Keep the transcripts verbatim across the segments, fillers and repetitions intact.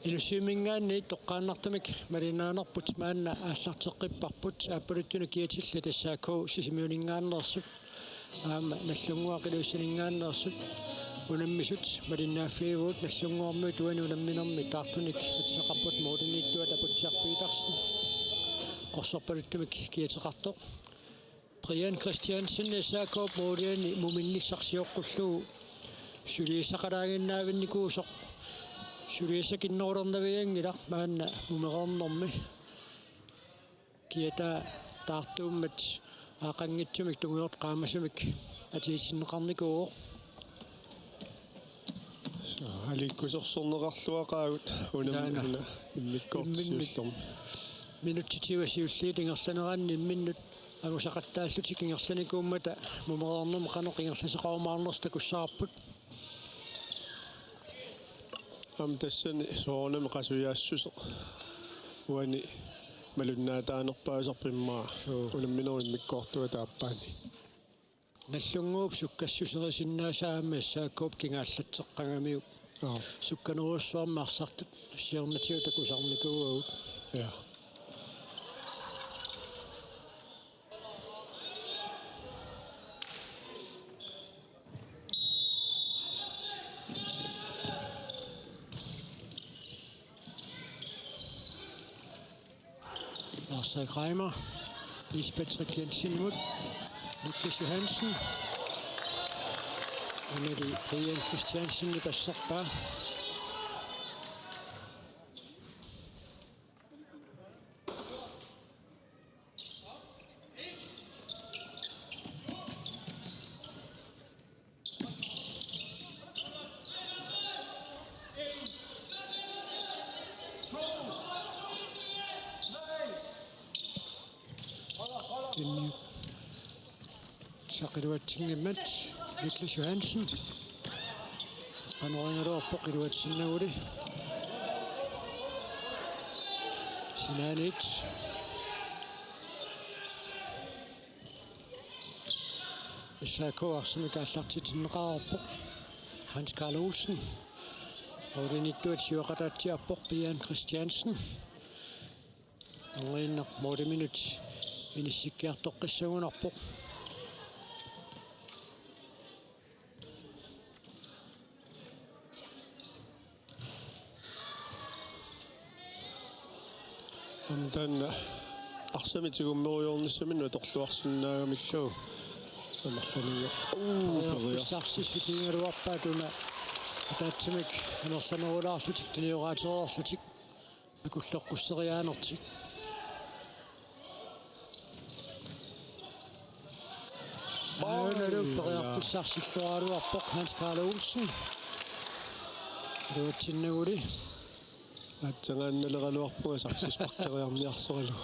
Inussivimminngaanniit toqqaannartumik malinnaanerput maanna aallarteqqipparput, aappaluttunut kiatillit S A K Sisimiuninngaanneersut aamma Nagdlunguaq Ilulissaninngaanneersut unammisut malinnaaffigaat. Nagdlunguarmiut uani unamminermi taartunik atisaqarput, målimiittuat Aputsiaq Petersen qorsorpaluttumik kiateqartoq. Brian Christiansen S A K-p måliani muminnissaq sioqqullugu suliassaqalaaginnaavinnikuusoq suliassaq kinnerulernavianngilaq maanna mumereernermi. Kiataa taartuummat aaqqanngitsumik tungujortoq qaamasumik atiitinneqarnikuuvoq. Aliikkusersorneqarluaqaagut unammi-, taanna una immikkoortoq imminnut siullermi. Minutsit siulliit ingerlaneranni imminnut angusaqattaallutik ingerlanikuummata mumereernermi qanoq ingerlasoqarumaarnersoq takussavarput. Aamma tassani soorunami qasujaassuseq uani malunnaataanerpaasarpoq immaqa. Suu. Unamminerup immikkoortuata aappaani. Nagdlunguup sukkassuserisinnaasaa aamma S A K-p kingaallatseqqagamiuk. Aap. Sukkanerujussuarmik arsartut siornatigut takusarnikuuagut. Ja. Lars Reimer, Niels Patrick Jensenimut, Niklas Johansen. Aneli Brian Christiansen ipasserpaa. Tunniussaq iluatsinngimmat Niklas Johansen. Qanorigaluarpoq iluatsinnaguli. Sinaaniit. S A K arsamik aallartitinneqareerpoq. Hans Karl Olsen. Målimiittuat siuaqataatsiarpoq Brian Christiansen. Angiinnaq måliminut inissikkiartoqqissagunarpoq. Aamma taanna arsamik tigummerujoornissaminnut atorluarsinnaagamikku. Suu. Amerlaninnga-, uu, periarfissarsiutigigaluarpaat una ataatsimik amerlanerulaarlutik tunioraatilereerlutik akulleqqusseriaanertik. Aanalu periarfissarsilluaraluarpoq Hans Karl Olsen. Iluatsinnaguli. Aatsaannguanngilaraluarpunga sarsisparkeriarniarsoralugu.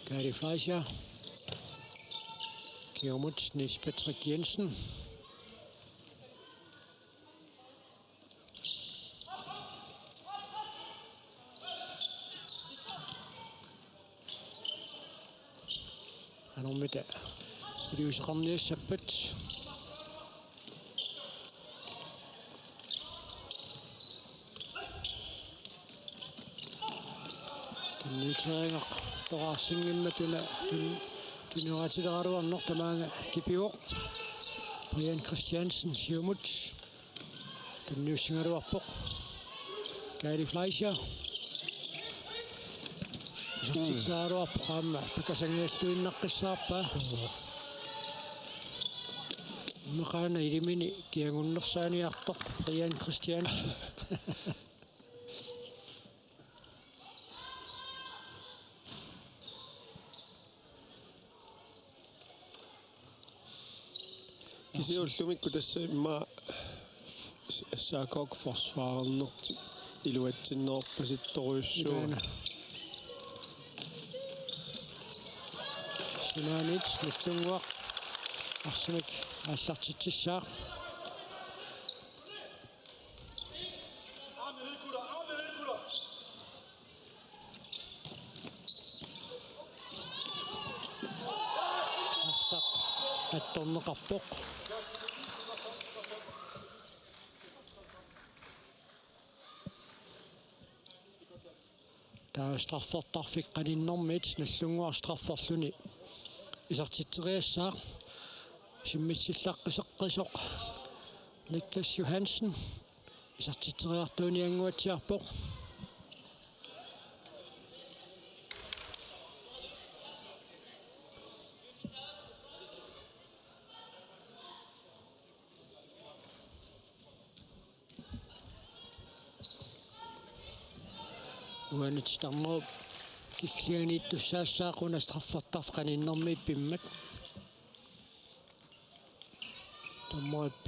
Kari Fleischer. Kingumut Niels Patrick Jensen. Qanormita iliuuseqarniassappat. Tunniuteriartoqarsinngimmat una tun-, tunioraatileruaannartoq tamaanga kipivoq. Brian Christiansen siumut. Tunniussigaluarpoq. Kari Fleischer. Isertitseriaraluarpoq aamma pakasangialluinnaqqissaarpaa. Immaqaana ilimini kiagunnersaaniartoq Brian Christiansen. Kisianni ullumikkut tassa immaqa S A K-p forsvarernertik iluatsinneruppasittorujussuuvoq. Ilaana. Sinaaniit Nagdlunguaq arsamik aallartitsissaaq. Arsaq attorneqarpoq. Taava straffertarfik qaninnermiit Nagdlunguaq strafferluni isertitseriassaaq. Isimmitsillaqqisseqqisoq Niklas Johansen isertitseriartuuniannguatsiarpoq. Uani titarnerup killilianiittussaassaaq una straffertarfik qaninnermiit pimmat. Dommerip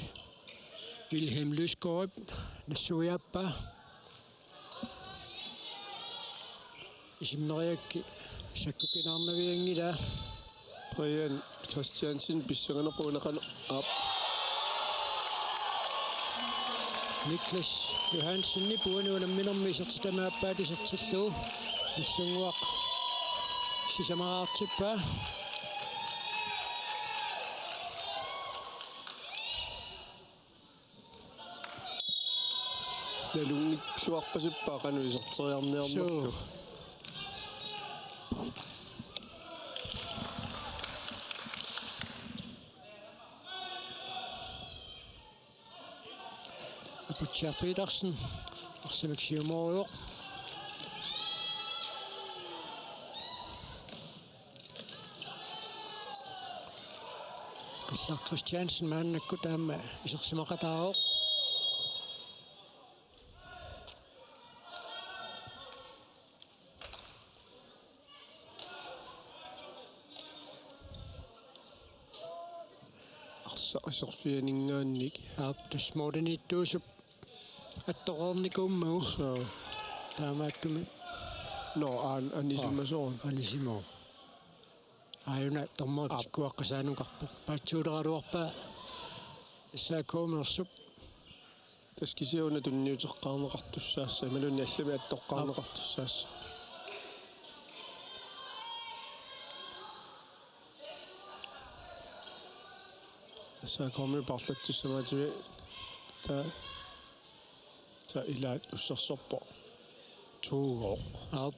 Wilhelm Lysgaardip nassuiaappaa. Isimmeriakkit sakkukinaarnavianngilaa. Brian Christiansen pissanganarpoq una qanoq, aap. Niklas Johansenip uani unamminermi isertitami aappaata isertillugu. Nagdlunguaq sisamaraartippaa. Nalunngilluarpasippaa qanoq iserteriarniarnerlu. Suu. Aputsiaq Petersen arsamik siumoorujoq. Qillaq Christiansen maannakkut aamma isersimaqataavoq. Arsaq iserfianinngaanniit. Aap, tassa målimiittuusup attoreernikuummagu. Suu. Taamaattumik. Nå, an-, anisimasoq. Aa, anisimasoq. Aajuna dommerit, aap, tikkuaqqasaanukarput. Paatsuuleraluarpaa S A K-meersup. Tassa kisianni una tunniuteqqaarneqartussaassaaq, imaluunniit allamik attoqqaarneqartussaassaaq. S A K-miut paarlatsissamaatigut taava, taava ilaat ussersorpoq. Tuugooq. Aap.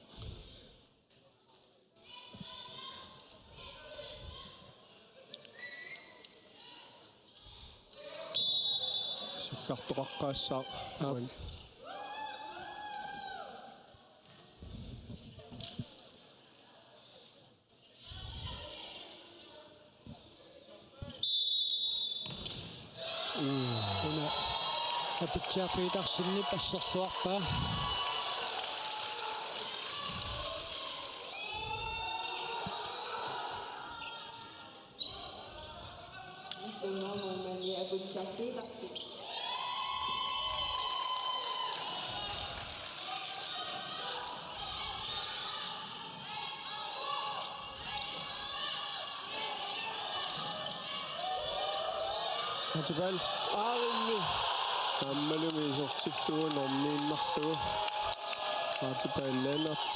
Saggartoqaqqaassaaq. Aap. Uani. Una Aputsiaq Petersenip asserluarpaa. Målmand Aputsiaq Petersen. Hatipal aarimmi. Aammalumi isertillugu normiinnarlugu. Hatipal Lennert.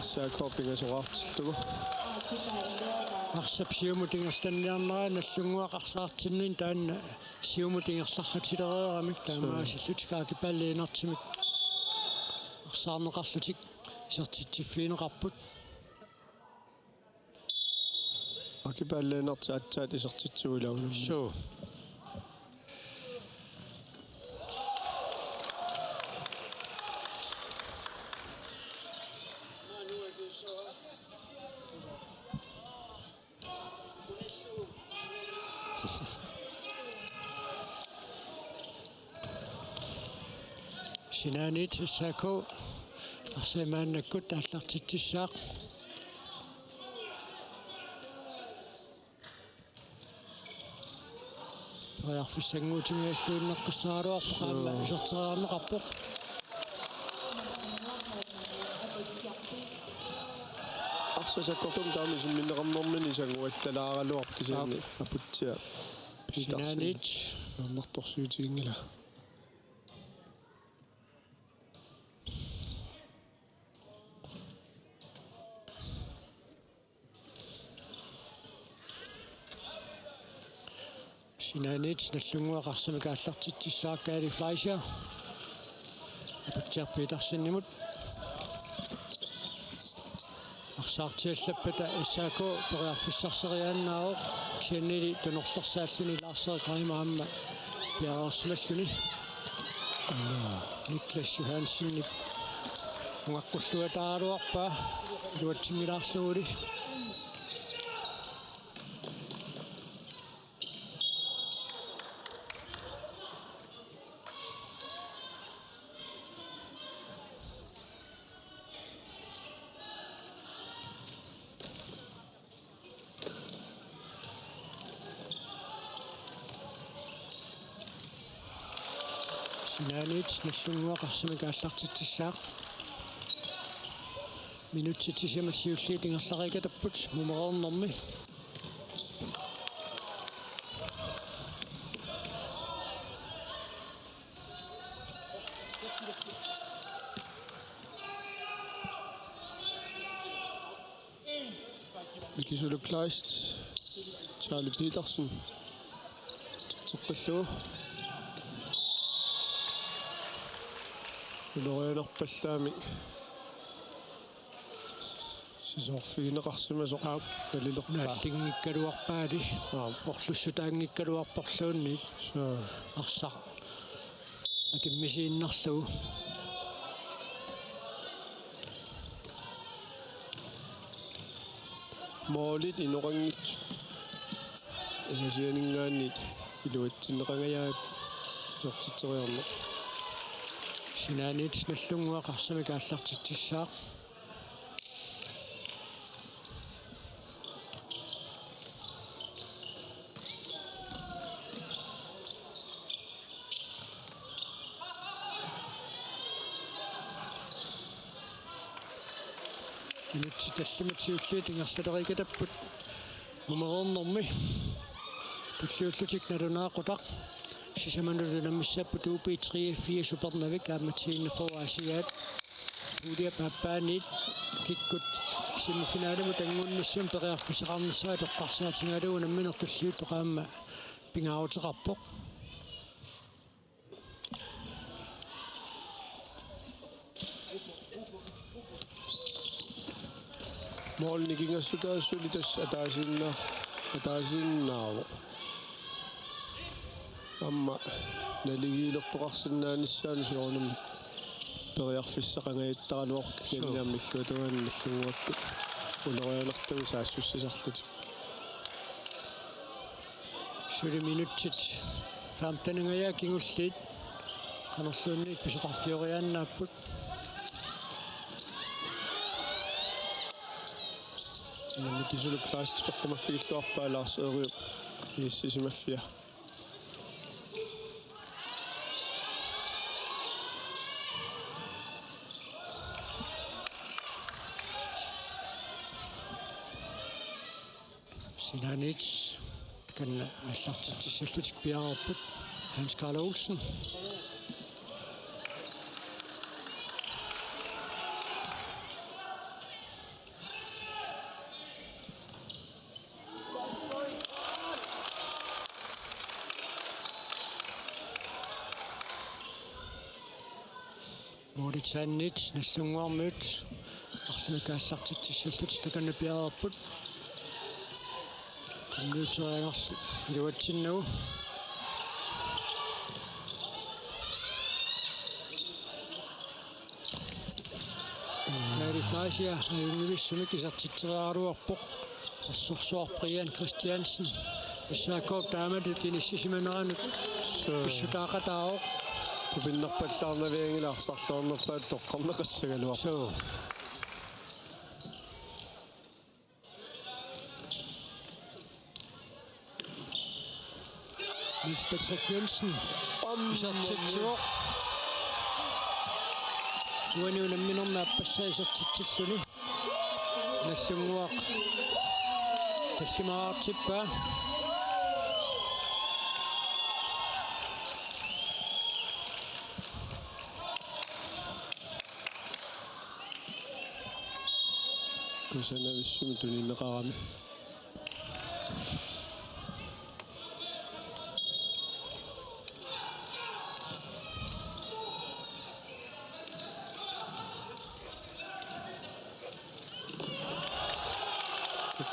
S A K pingasoqartillugu. Arsap siumut ingerlanniarnera, Nagdlunguaq arsaartinninni taanna siumut ingerlarratilereeramik, taamaasillutik Akipal Lennertimik arsaarneqarlutik isertitsiffigineqarput. Akipal Lennert aatsaat isertitsivoq ilaa. Suu. Sinaaniit S A K arsaq maannakkut aallartitsissaaq. Periarfissannguutigilluinnaqqissaaraluarpoq, aamma iserteriarneqarpoq. Arsaq sakkortuumik taama isimminneqarnermini sanguallalaaraluarpoq, kisianni Aputsiaq Petersen. Sinaaniit. Ajornartorsiutiginngilaa. Sinaaniit Nagdlunguaq arsamik aallartitsissaaq, Kaali Fleischer. Petersenimut. Arsaartiallappata S A K periarfissarseriaannaavoq, kisiannili tunorlersaalluni Lars-Erik Reimer aamma piareersimalluni. Niklas Johansenip ungaqqulluataaraluarpaa iluatsinngilaalerluguli. Sinaaniit Nagdlunguaq arsamik aallartitsissaaq. Minutsit sisamat siulliit ingerlariikatapput mumereernermi. Mikisuluk Kleist, Charlie Petersen, terteqqillugu. Ulorianarpallaamik sisoorfigineqarsimasoq. Aap. Nalilerpaa. Naallinngikkaluarpaali. Aap. Orlussutaanngikkaluarporluunniit. Suu. Arsaq akimmisiinnarlugu. Målit inoqanngitsut. Ingasianinngaanniit iluatsinneqangajaat isertitseriarneq. Sinaaniit Nagdlunguaq arsamik aallartitsissaaq. Minutsit tallimat siulliit ingerlaleriikatapput mumereernermi. Tulliullutik nalunaaqutaq sisamanut unammissapput U B treogfirs Upernavik aamma T enogfyrre Aasiaat. Puljep aappaaniit kikkut semifinalimut angunnissaq periarfissaqarnissaat eqqarsaatigalugu nammineq tulliuttoq aamma pingaaruteqarpoq. Mål nikingassutaasut suli tassa ataasiinna-, ataasiinnaavoq. Aamma naligiilertoqarsinnaanissaanut soorunami periarfissaqangajattaraluarpoq. Suu. Kisianni aamma illuatungaani Nagdlunguakkut ulorianartumik saassussisarlutik. Suli minutsit femtenangajaat kingulliit qanorluunniit pisoqarfioriaannaapput. Mikisuluk Kleist toqqumaffigilluarpaa Lars Erik inissisimaffia. Sinaaniit takanna aallartitsissallutik piareerput Hans Karl Olsen. Målitsannit Nagdlunguarmiut arsamik aallartitsissallutik takanna piareerput. Tunniuteriagarsi iluatsinnagu. Kaali Fleischer ajunngivissumik isertitseriaraluarpoq. Assorsuaq Brian Christiansen. S A K taamatut inissisimaneranut. Suu. Pissutaaqataavoq. Tupinnarpallaarnavianngilaq arsarluarnerpaatut toqqarneqassagaluarpoq. Suu. Niels Patrick Jensen. Om. Isertitsivoq. Uani unamminermi aappassaa isertitsilluni. Nagdlunguaq tallimaartippaa. Kusanavissumik tunineqarami.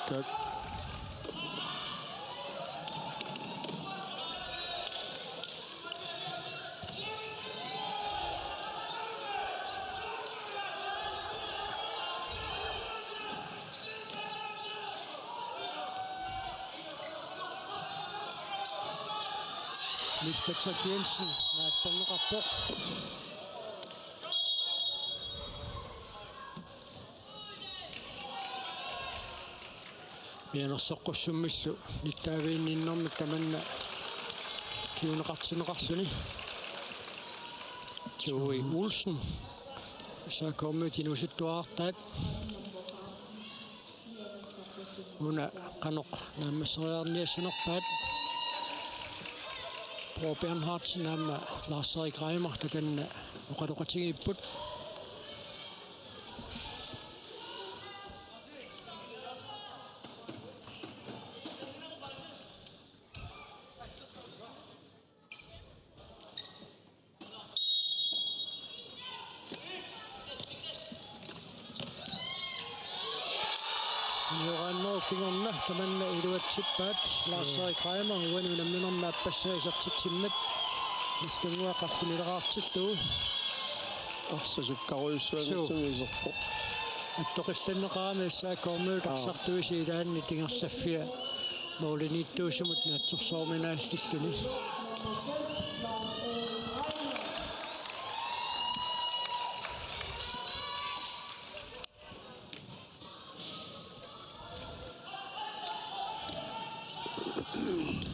Kak. Lisbeth Schack Jensen, naatsorneqarpoq. Mianersoqqussummillu nittaaviinninnermik tamanna kinguneqartinneqarluni. Joey Olsen. S A K-kormiut inuusuttuarartaat. Una qanoq naammasseriarniassanerpaat. Bror Bernhardsen aamma Lars Erik Reimer takanna oqaloqatigiipput. Unioraannerup kingorna tamanna iluatsippaat. Lars Erik Reimer uani unamminermi aappassaa isertitsimmat. Nallunnguaq qaffilileraartillugu. Arsaq sukkarujussuanngitsumik iserpoq. Attoqillanneqarami S A K-kormiut arsartuisa ilaanni tingerlaffia målimiittuusumut naatsorsoorminaallilluni.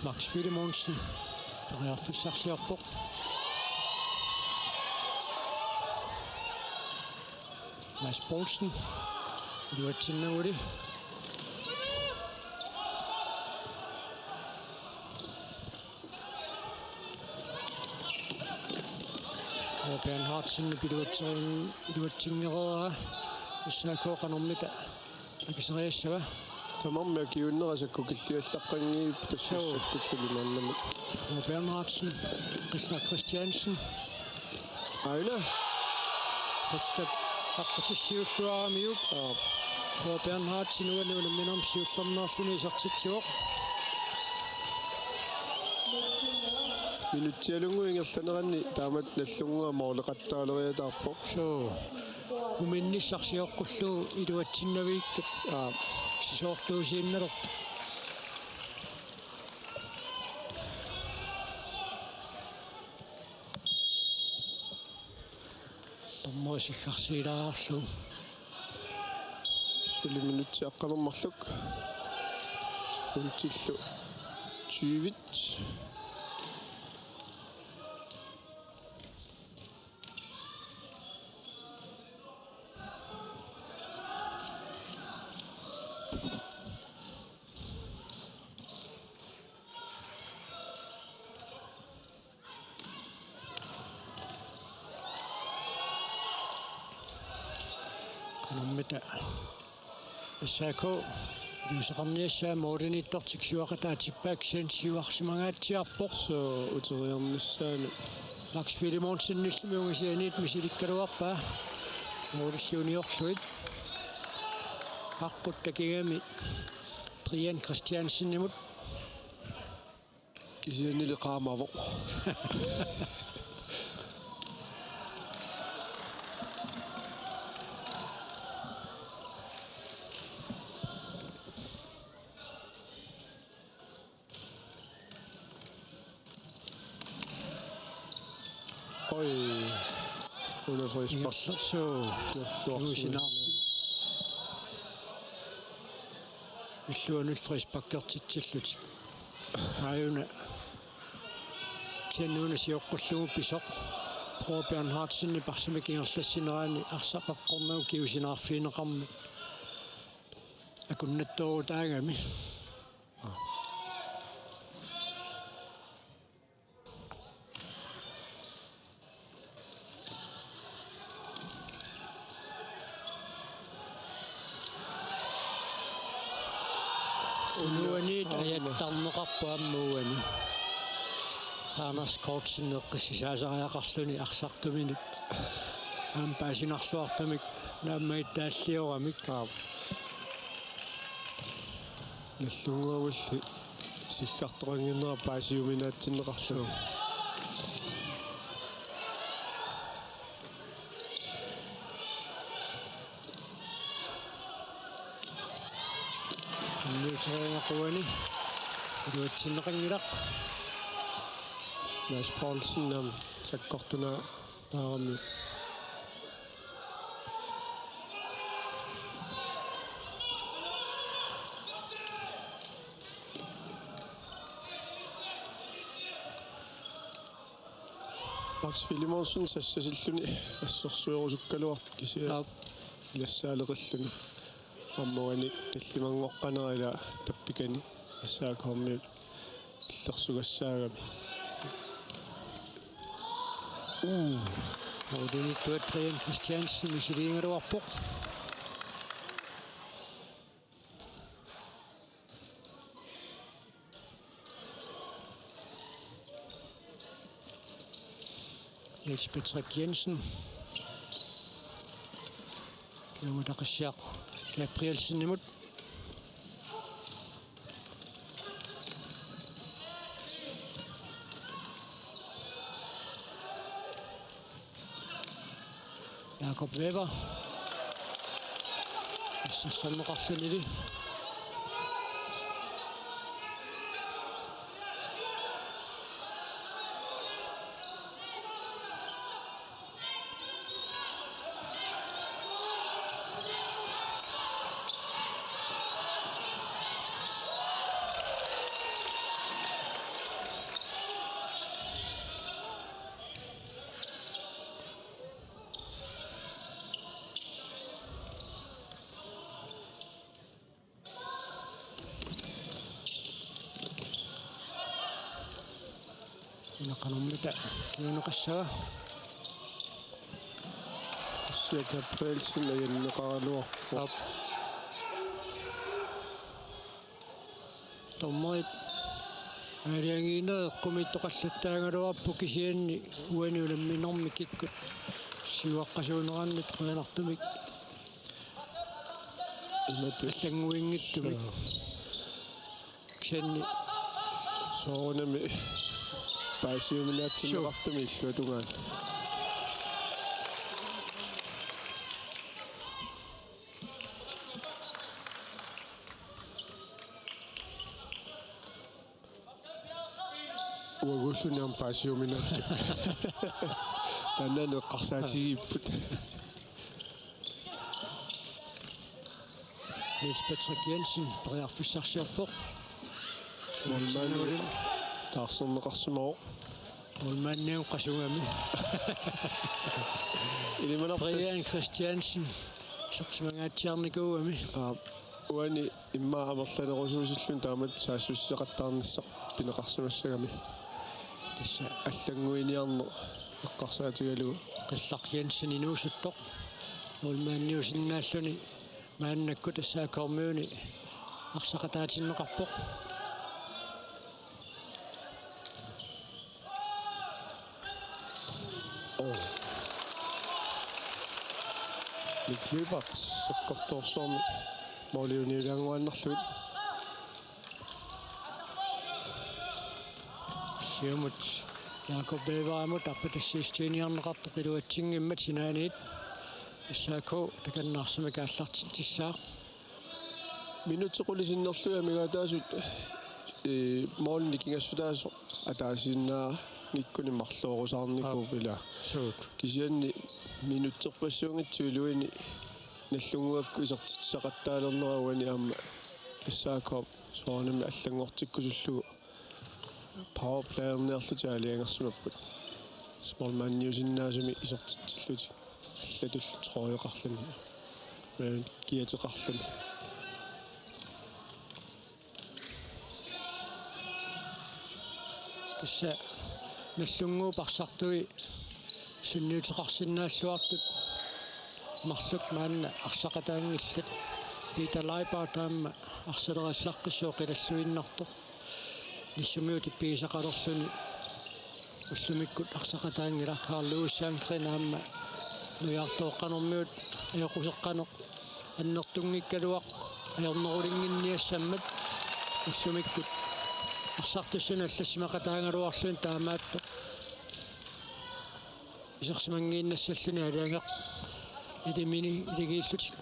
Max Filemonsen periarfissarsiorpoq. Mads Poulsen iluatsinnaguli. Bror Bernhardsen iluatsin-, iluatsinngilaa. S A K qanormita akiseriassava? Tamarmik akiuunnera sakkukilliallaqqanngillat tassa. Suu. Sakkut suli maannamut. Bror Bernhardsen, Christian Christiansen. Aina. Qistat aqqutissiulluaramiuk. Aap. Bror Bernhardsen uani unamminermi siullermeerluni isertitsivoq. Minutsialunnguit ingerlaneranni taamatut Nallunnguaq måleqattaaleriataarpoq. Suu. Uminnissaq sioqqullugu iluatsinnaviikkat. Aap. Sisoortuusiinnalerpoq. Dommeri sillarsiilaarlugu. Suli minutsit aqqaneq-marluk. Sekundillu tyve. Qanormita S A K iliuuseqarniassaa målimiittortik sivaqataatippaat, kisianni siuarsimangaatsiarpoq. Suu, uteriarnissaanut. Max Filemonsenillu ungasianiit misilikkaluarpaa målillu uniorlugit. Aqqut takigami Brian Christiansenimut. Kisiannili qaamavoq. Oj. Una frispark. Ingerlatsuu. Ingerlatsuu. Illuanut frisparkertitsillutik. Aajuna. Kisianni una sioqqullugu pisoq. Bror Bernhardsen parsimik ingerlassinerani arsaq eqqornagu kingusinnaarfigineqarmat akunnattoorutaagami. Unuanit ajattarneqarpoq aamma uani. Anders Kortsen eqqissisaasariaqarluni arsartuminut. Aamma paasinarluartumik naammagittaalliorami. Aap. Nallunnguamulli siggartoqannginnera paasiuminaatsinneqarlugu. Unnuuteriaquani iluatsinneqanngilaq. Mads Poulsen aamma sakkortunaarami. Max Filemonsen sassasilluni assersuerusukkaluartoq kisianni Aap. Ilassaaleqilluni. Aamma uani tallimanngoqqanera ila tappikani S A K-miut illersugassaagami. Uu. Uunittuat Brian Christiansen misiliigaluarpoq. Niels Patrick Jensen. Kiugutakasiaq Gabrielsenimut. Jakob Weber. Assersorneqarlunilu. Ina qanormita kiuneqassaga. Sia Gabrielsen ajanneqaraluarpoq. Aap. Dommerit aalajangiineq eqqumiittoqallattaagaluarpoq kisianni uani unamminermi kikkut siuaqqasuunerannut qiianartumik. Imatut. Allannguinngitsumik. Suu. Kisianni. Soorunami paasiuminaatsinneqartumi illuatungaani. Uaguulluni aamma paasiuminaatsoq. Taanna eqqarsaatigipput. Niels Patrick Jensen periarfissarsiorpoq. Målmandi taarserneqarsimavoq. Målmandiup qasugami. Ilimanarpas. Brian Christiansen isersimangaatsiarnikuugami. Aap, uani immaqa amerlanerusuusilluni taamatut saassussisoqattaarnissaq pineqarsimassagami. Tassa allannguiniarneq eqqarsaatigalugu. Qillaq Jensen inuusuttoq. Målmandiusinnaalluni maannakkut S A K-miuni arsaqataatinneqarpoq. Oo. Nick Lyberth sakkortoorsuarmi måliuniulaannguaannarlugit. Siumut Jakob Weberimut arpatassiissutigineqartoq iluatsinngimmat sinaaniit S A K takanna arsamik aallartitsissaaq. Minutsit qulit sinnerlugit amigaataasut, ee, målini nikingassutaasoq ataasiinnaanngikkuni marloorusaarnikuuvoq. Aap. Ilaa. Suut. Kisianni minutserpassuunngitsoq iluini Nagdlunguakkut isertitsisaqattaalernera uani aamma S A K soorunami allanngortikkusullugu powerplayerniarlutik aalajangersimapput. Målmandiusinnaasumik isertitsillutik allatullu trøjeqarluni. Men kiateqarluni. Tassa Nagdlunguup arsartui sunniuteqarsinnaalluartut marluk maanna arsaqataanngillat. Peter Leiber taama arsaleriallaqqissoq qilalluinnartoq. Nissummiut ippigisaqalerluni ullumikkut arsaqataanngilaq. Karl Louis Sandgreen aamma nujaartooqqanermiut ajoquseqqaneq annertunngikkaluaq ajornerulinnginniassammat. ullumikkut arsartussanik allassimaqataagaluarluni taamaattoq isersimannginnassalluni aalajangeq ilimini iligiillutik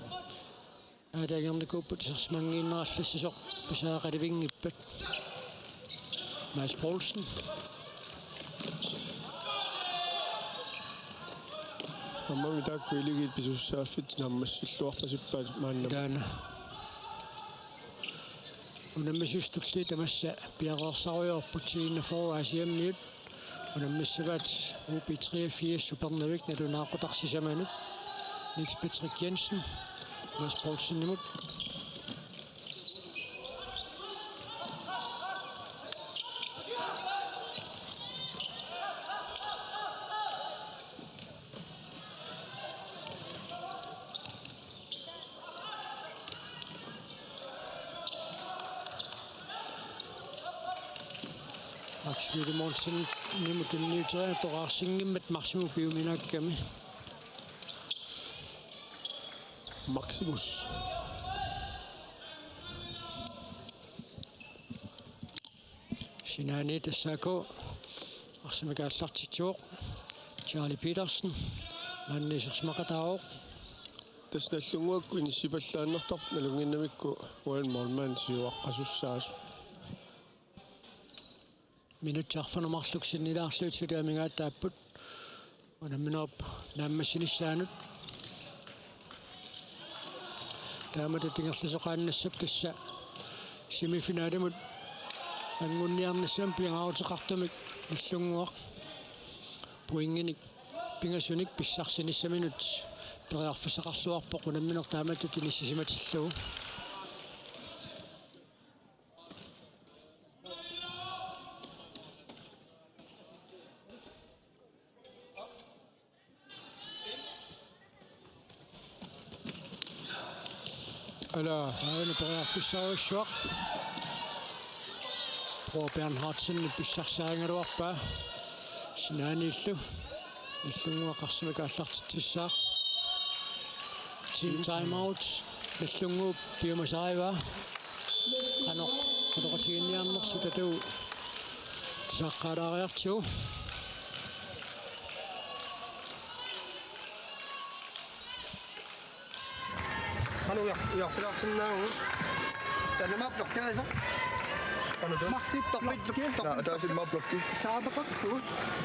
aalajangernikuupput isersimannginnerallassasoq pisariaqalivinngippat. Mads Poulsen. Aamma taakku iligiit pisussaaffik naammassilluarpasippaat maannamut. Taanna. Unammisussat tulliit tamassa piareersarujoorput, T enogfyrre Aasiammiut unammissavaat U B treogfirs Upernavik nalunaaqutaq sisamanut. Niels Patrick Jensen, Mads Poulsenimut. Max Filemonsenimut tunniuteriartoqarsinngimmat Maximut piuminaakkami. Maximus. Sinaani tassa A G K arsamik aallartitsivoq. Charlie Petersen maanna isersimaqataavoq. Tassa Nagdlunguakkut inissipallaannartarpoq nalunnginnamikku uani målmand siuaqqasussaasoq. Minutsit arfineq-marluk sinnilaarlugit suli amigaataapput unamminerup naammassinissaanut. Taamatut ingerlasoqaannassappat tassa semifinalimut angunniarnissamut pingaaruteqartumik Nagdlunguaq pointinik pingasunik pissarsinissaminut periarfissaqarluarpoq unammineq taamatut inissisimatillugu. Ala, aana periarfissarujussuaq. Bror Bernhardsen pissarsiarigaluarpaa. Sinaaniillu Nagdlunguaq arsamik aallartitsissaaq. Team timeout. Nagdlunguup piumasarivaa. Qanoq, qanoq oqatiginniarnersoq tatu saqqaalaariartigu. Qanoq ujar-, ujarfilaarsinnaavugut? Taanna maappi blokkeerisoq. Qanoq taanna? Maxi torpit, torpit. Naa, taanna maappi blokki. Saapaqarpu.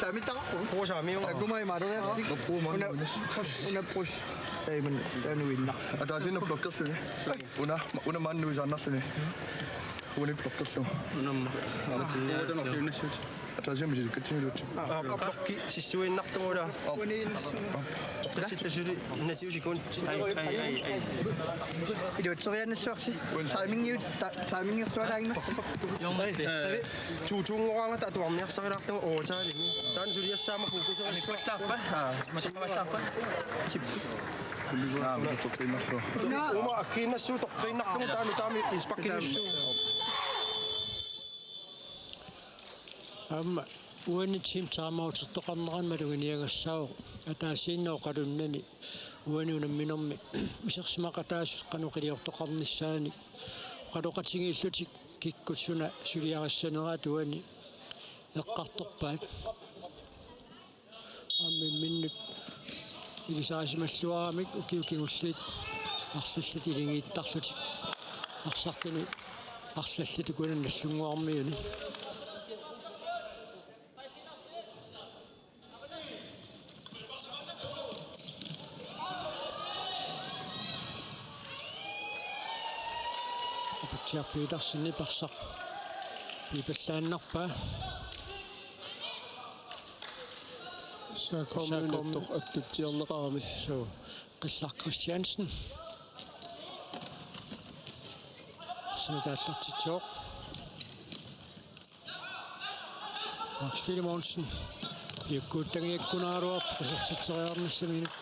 Saamittaqarpu. Qo saamiu. Takumaima, takumaima. Una, una push. Ei, men, taanna uinna. Aa, taanna sinna blokkerluni. Una, una maanna nuisaannarluni. Unik blokkerlugu. Unamma. Aa, taanna blokki sissuinnarlugu ila. Qissillasuli innertiusik. Ai, ai, ai, ai. Iluatseriaannassuarsi. Timingiut, ta-, timingersualaannaq. Jormali. Tuutuunngoraangata atuarniarsarilaarlugu overtimemi. Taanna suliassaammat fokuserissua. Aa, matapallaappa. Tip. Aa, matapallaappa. Uma akkiinnassuup toqqiinnarlugu taanna taami inspakkinnassuup. Aamma uani team timeoutertoqarnerani maluginiagassaavoq ataasiinnaq oqalunnani uani unamminermi isersimaqataasut qanoq iliortoqarnissaanik oqaloqatigiillutik kikkut suna suliarissaneraat uani eqqartorpaat. Aamma imminnut ilisarisimalluaramik ukiut kingulliit arlallit iligiittarlutik arsartuni arlallit ukunani Nagdlunguarmiuni. Aputsiaq Petersenip arsaq piipallaannarpaa. S A K-miunittoq attutsiarneqarami. Suu, Qillaq Christiansen. Arsamik aallartitsivoq. Max Filemonsen. Piukkuuttanngiakkunaraluarpoq isertitseriarnissaminut.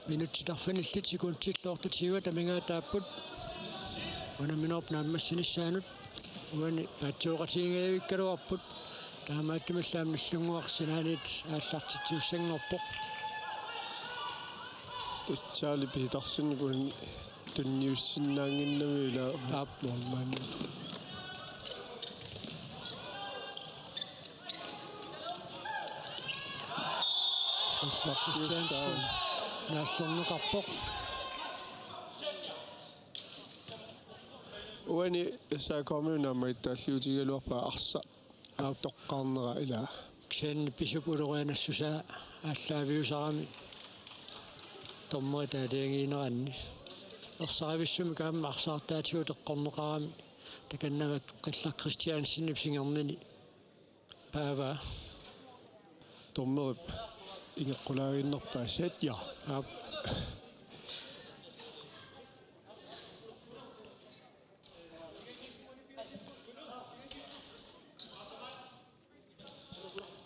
Minutsit arfinillit sekundillu otteogtyve amigaataapput unamminerup naammassinissaanut. Uani paatsooqatigiinngajavikkaluarput Taamaattumillu aamma Nagdlunguaq sinaaniit aallartitsisussanngorpoq. Tassa Charlie Petersen kun tunniussinnaannginnami ila. Aap. Målmand. Christiansen. Christiansen. Naallerneqarpoq. Uani S A K-mi una aamma ittaalliutigigaluarpaa arsaq. Aap. Attoqqaarnera ilaa. Kisianni pisup ulorianassusaa aallaaviusarami dommerit aalajangiineranni. Ersarivissumik aamma arsartaatigut eqqorneqarami takanna Qillaq Christiansenip singernini paavaa. Dommerip ingeqqulaaginnarpaa set ja. Aap.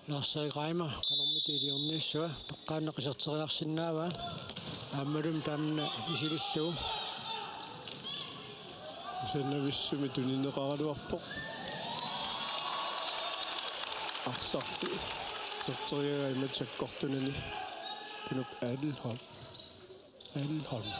Lars Erik Reimer, qanormita iliorniassava, toqqaannaq iserteriarsinnaavaa, aammalumi taanna misilillugu. Usannavissumik tunineqaraluarpoq. Arsarlu iserteriaraa imatut sakkortunani. Kunuk Adelholm. Adelholm.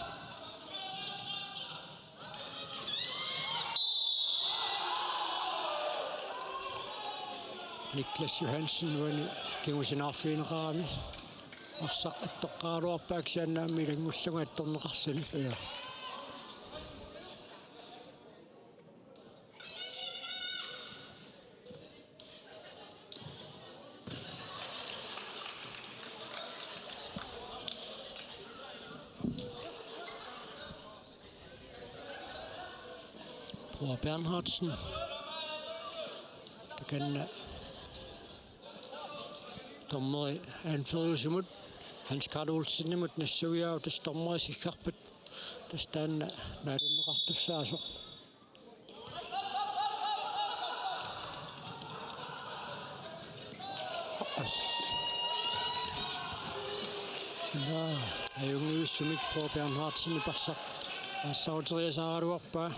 Niklas Johansen uani kingusinaarfigineqarami. Arsaq attoqqaaraluarpaa kisianni aamma ilanngullugit attorneqarluni. Ja. Bror Bernhardsen. Takanna dommeri anføreriusimut Hans Karl Olsenimut nassuiaavoq, tassa dommerit siggarput. Tassa taanna naalanneqartussaasoq. As. Naa, ajunngivissumik Bror Bernhardsenip arsaq aallarteriasaaraluarpaa.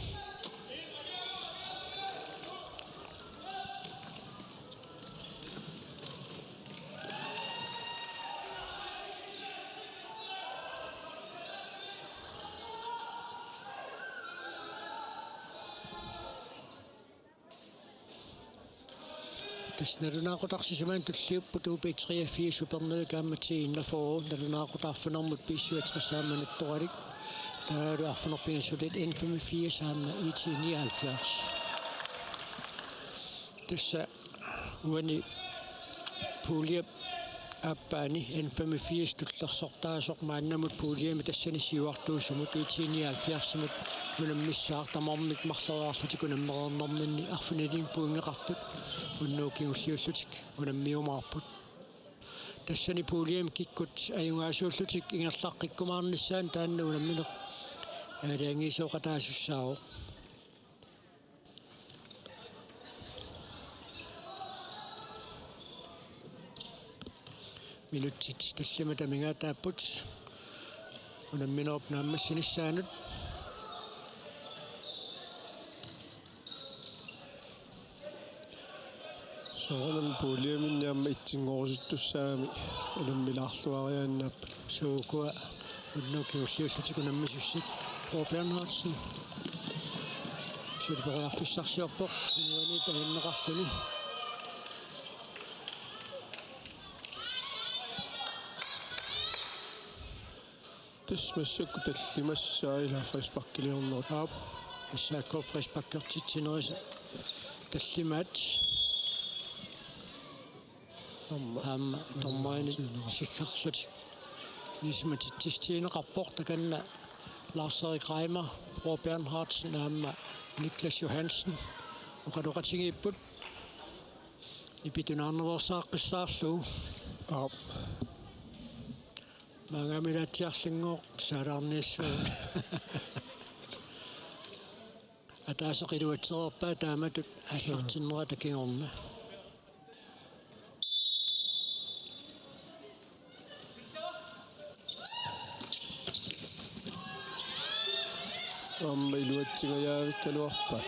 Tassa nalunaaqutaq sisamani tulliupput U B treogfirs Superliga aamma T enogfyrre, nalunaaqutaq arfineq-marluk B syvogtres aamma nattoralik. Taavalu arfineq-pingasunut N femogfirs aamma I T nioghalvfjerds. Tassa uani puljep aappaani N femogfirs tullersortaasoq maannamut puljemi tassani siuartuusumut I T nioghalvfjerdsimut unammissaaq, tamarmik marloriarlutik unammereernerminni arfinilinnik pointeqartut unnugu kingulliullutik unammiumaarput. Tassani puljemi kikkut ajugaasuullutik ingerlaqqikkumaarnissaat taanna unammineq aalajangiisooqataasussaavoq. Minutsit tallimat amigaataapput unamminerup naammassinissaanut. Soorunami puljeminni aamma itsinngorusuttussaagami unammilaarluariaannaapput. Suu, ukua unnugu kingulliullutik unammisussat. Bror Bernhardsen. Suli periarfissarsiorpoq. Inuaniittut ajunneqarluni. Tassa massakkut tallimassaat ilaa frisparkiliorneq. Aap. Tassa A K frisparkertitsinerisa tallimaat. Aamma. Aamma dommerinik siggarlutik ilisimatitsissutigineqarpoq, takanna Lars Erik Reimer, Bror Bernhardsen aamma Niklas Johansen oqaloqatigiipput. Nipitunaarneruersaaqqissaarlugu. Aap. Maanngaanniit ilaatsiarlunngooq saalaarniassuugut. Ataaseq iluatsereerpaa taamatut aallartinnerata kingorna. Aamma iluatsingajaavikkaluarpaa.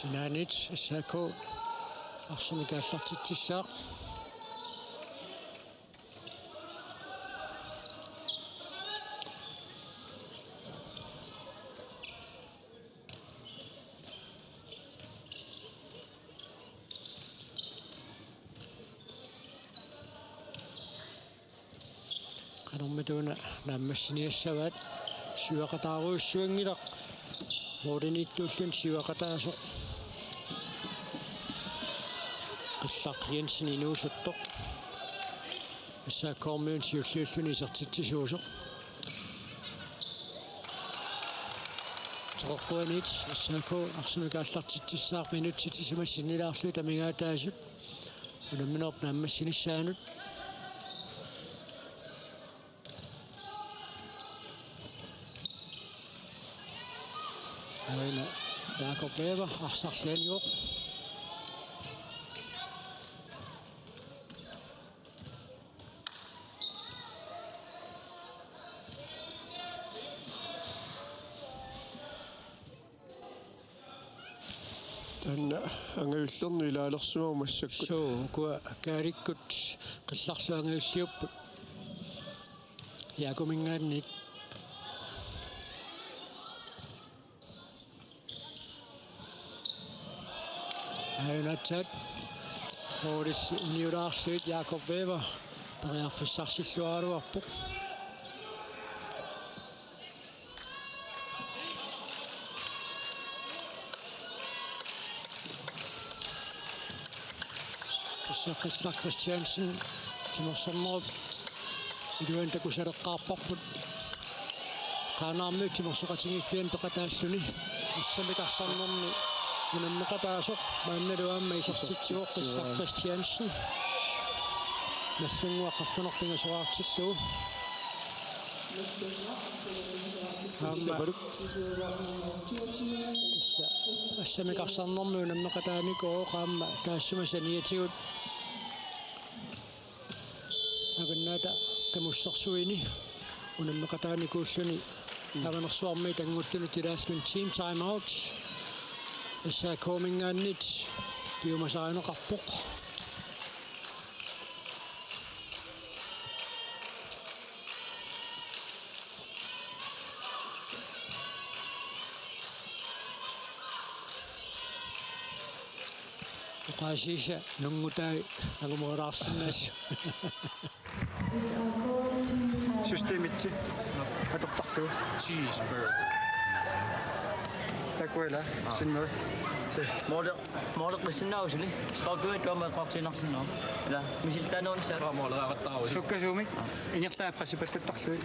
Sinaanit S A K arsamik aallartitsissaaq. Qanormita una naammassiniassavaat, siuaqataarujussuanngilaq. Mooriniittuullun siuaqataasoq Qillaq Jensen inuusuttoq. S A K-kormiut siulliulluni isertitsisuusoq. Teqeqquaniit S A K arsamik aallartitsissaaq, minutsit isumat sinnilaarlugit amigaataasut unamminerup naammassinissaanut. Aana Jakob Weber arsarlianivoq. Taanna angajullerni ilaalersimavoq massakkut. Suu, ukua Kaalikkut Qillarlu angajulliupput. Jaakuminngaanniit. Aajunaatsat. Målip uniulaarlugit Jakob Weber periarfissarsilluaraluarpoq. Tassa Qillaq Christiansen timersornerup iluani takusaleqqaarparput. Qaanaarmiut timersoqatigiiffianni peqataalluni. Assamik arsarnermi unammeqataasoq maannalu aamma isertitsivoq Qillaq Christiansen. Nagdlunguaq qaffanerput pingasoraartillugu. Aamma tassa assamik arsarnermi unammeqataanikuuvoq, aamma taassuma saniatigut Avannaata Kamussersuini unammeqataanikuulluni Avanersuarmiit annguttunut ilaassaaq. Team timeout. S A K-minngaanniit piumasarineqarpoq. Oqaasiisa nunngutai angumerilaarsinnaasoq. Systemitsi atortarlugu. Cheeseburger. Takuala, sinner. Måli, måli qissinnausuli. Stoltuit tuama eqqartuinnarsinnaavat. Ila, misilittaanerunnissaat. Måli qaqqattaarus. Sukkasuumik. Ingerlaannaq pressipallattarlugit.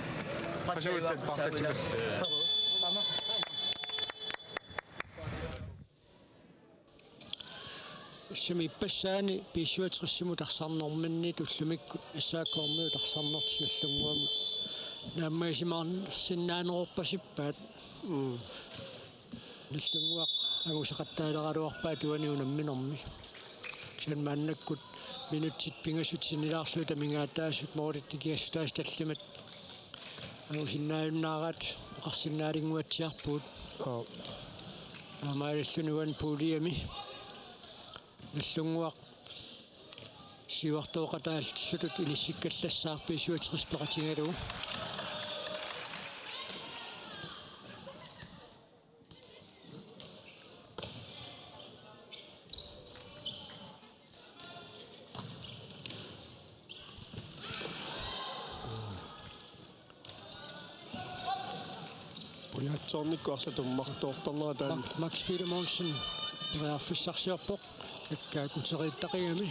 Pressipallat pressipallat. Aamma. Tassami ippassaani B syvogtresimut arsarnerminniit ullumikkut S A K-kormiut arsarnertik Nagdlunguamut naammagisimaassinnaanerorpasippaat. Mm. Nagdlunguaq angusaqattaaleraluarpaa atuani unamminermi. Kisianni maannakkut minutsit pingasut sinnilaarlugit amigaataasut målit ikiassutaasa tallimat angusinnaajunnaaraat oqarsinnaalinnguatsiarpugut. Aap. Taamaalilluni uani puuliami Nagdlunguaq siuartooqataallisutut inissikkallassaaq B syvogtres peqatigalugu. Pujatsoornikkut arsaq tummartoortarnera taanna. Max, Max Filemonsen periarfissarsiorpoq. Ikka kuteriittaqigami.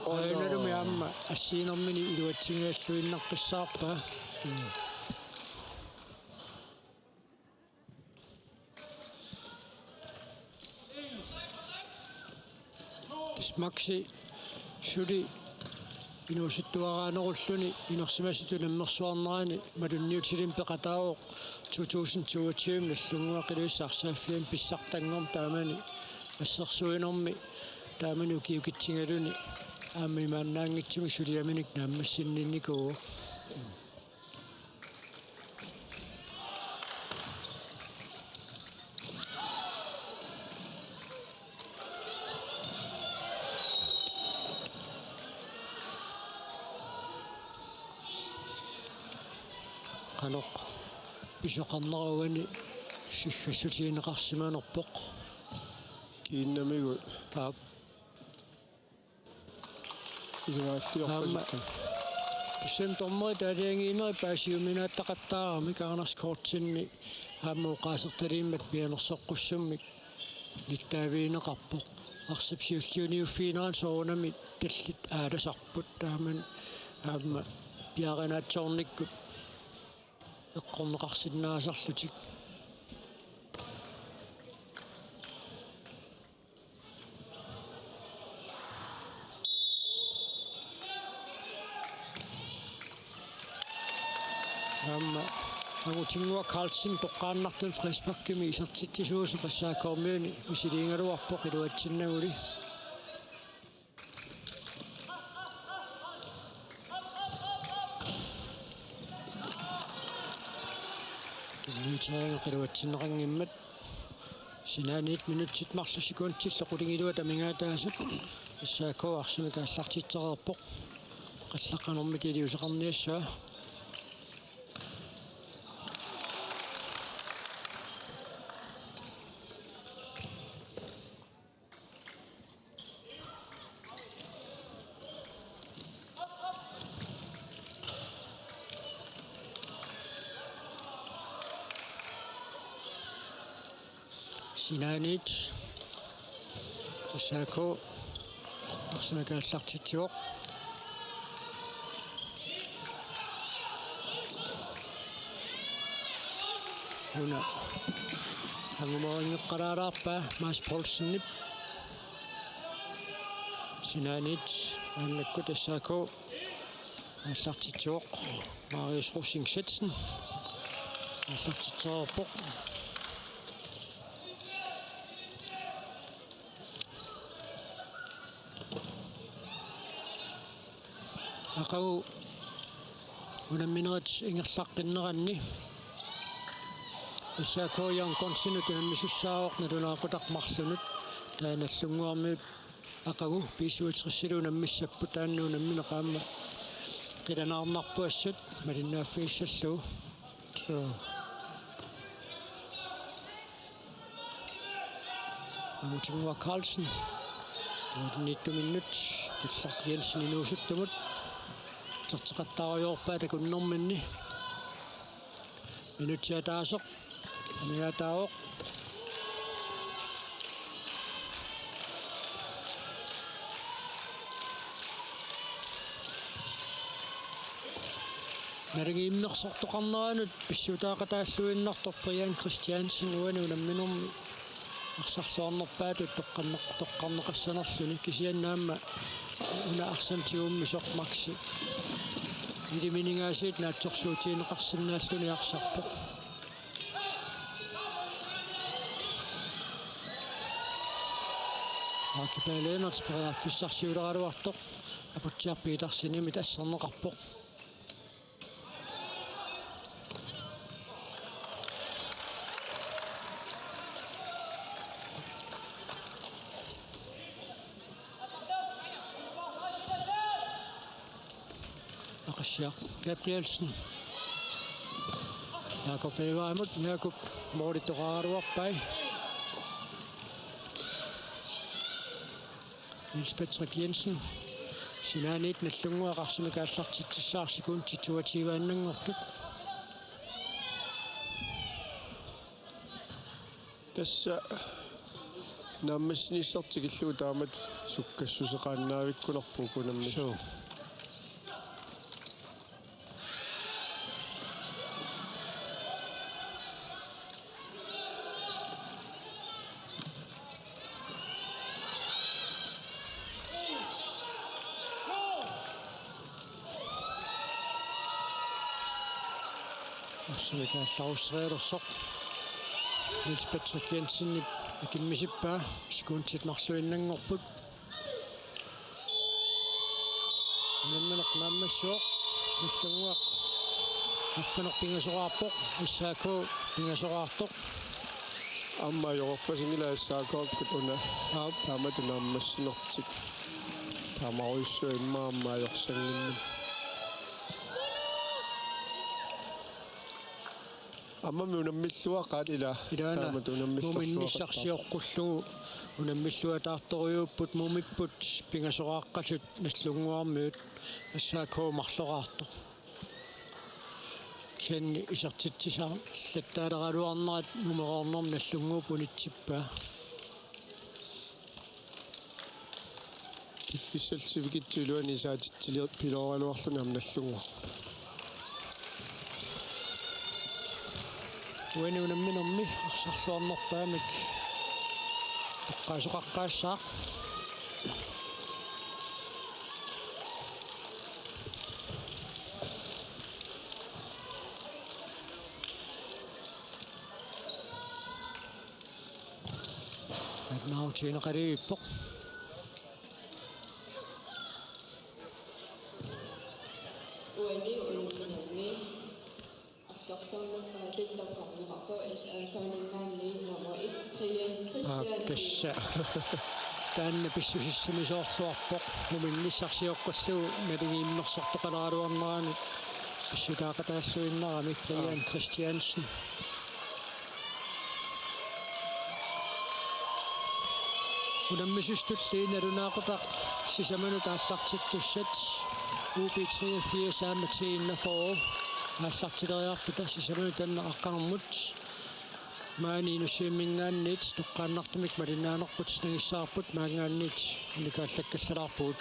Oh, no. Aajunalumi aamma assiginermini iluatsigigalluinnartussaarpaa. Mm. Tassa Maxi suli inuusuttuaraanerulluni inersimasutut nammersuarnerani malunniutilinnik peqataavoq to tusind toogtyve Nagdlunguaq Ilulissat arsaaffiani pissartanngormat taamani assersuinermi taamani ukiukitsigaluni aamma imaannaanngitsumik suliaminik naammassinnikuuvoq. qanoq pisoqarnera uani siggassutigineqarsimanerpoq. Kiinnamigut. Aap. Illuaattuarpasippoq. Aamma. Kisianni dommerit aalajangiinerit paasiuminaattaqattaaramik Anders Kortsenip aamma oqaasertalimmata mianersoqqussummik nittaavigineqarpoq. Arsap siulliuniuffiginerani soorunami tallit aalasarput, taamani aamma piaarinaatsoornikkut eqqorneqarsinnaasarlutik. Aamma Angutinnguaq Carlsen toqqaannartumik frisparkimi isertitsisuusoq S A K-miuni misiliigaluarpoq iluatsinnaguli. Tunniuteriaraa iluatsinneqanngimmat. Sinaaniit minutsit marluk sekundillu qulingiluat amigaataasut S A K arsamik aallartitsereerpoq. Qallaqqanermik iliuuseqarniassaaq. Sinaaniit S A K arsamik aallartitsivoq. Una angumerinngeqqalaalaarpaa Mads Poulsenip. Sinaaniit maannakkut S A K aallartitsivoq. Marius Rosing Schätzen aallartitsereerpoq. Aqagu unamminerit ingerlaqqinneranni S A K Jørgen Gunsenip unammisussaavoq nalunaaqutaq marlunut. Taava Nagdlunguarmiut aqagu B syvogtresilu unammissapput, taanna unammineq aamma qilanaarnarpoq assut malinnaaffigissallugu. Suu. Angutinnguaq Carlsen. Nittuminnut Killaq Jensen inuusuttumut. Terteqattaarujoorpaa takunnerminni. Minutsit ataaseq. Amigaataavoq. Naligiimmersortoqarneranut pissuutaaqataalluinnartoq Brian Christiansen uani unamminermi arsarluarnerpaatut toqqarneq-, toqqarneqassanerluni, kisianni aamma una arsamik tigummisoq Maxi ilimininngaasiit naatsorsuutigineqarsinnaalluni arsarpoq. Aki Paa Lennert periarfissarsiuleraluartoq Aputsiaq Petersenimit asserneqarpoq. Aqissiaq Gabrielsen. Jakob Everimut, Jakob målip toqaraluarpai. Niels Patrick Jensen. Sinaaniit Nagdlunguaq arsamik aallartitsissaaq, sekundit toogtyveannanngortut. Tassa naammassinissartik illugu taamatut sukkassuseqaannaavikkunarpoq unamminerit. Suu. Arsamik aallarussereersoq Niels Patrick Jensenip akimmissippaa, sekundit marluinnanngorput. Unammineq naammassivoq, Nagdlunguaq affaneq pingasoraarpoq, S A K pingasoraartoq. Aamma ajorpasinngilaq S A K-kkut una. Aap. Taamatut naammassinertik. Tamarujussuaq immaqa aamma ajorsanngimmata. Aamma unammilluaqaat ila. Ilaana taamatut unammilluaqaat. Muminnissarsioqqullugu unammilluataartorujuupput, mumipput pingasoqaqqasut Nagdlunguarmiut, S A K marloraartoq. Kisianni isertitsisarlattaaleraluarnerat mumeroornermi Nagdlunguup unitsippaa. Piffissaq sivikitsup iluani saatitsilioraluarluni aamma Nagdlunguaq. Uani unamminermi arsarluarnerpaamik toqqaasoqaqqaassaaq. Naammaatigineqalerpoq. Uani unamminermi arsarluarnerpaatut toqqarneqarpoq S A K-ninngaanniit nummer et, Brian Christiansen. Aa, tassa. Taanna pissusissamisoorluarpoq. Muminnissarsioqqullugu naligiinnersortoqaleraluarneranut pissutaaqataalluinnarami Brian Christiansen. Unammisut tulliit nalunaaqutaq sisamanut aallartittussat, U B treogfirs aamma T enogfyrre aallartileriarpata sisamanut tanneq aqqanermut. Maani Inussivimminngaanniit toqqaannartumik malinnaanerput nagissavarput, maanngaanniit unikaallakkallalaarpugut.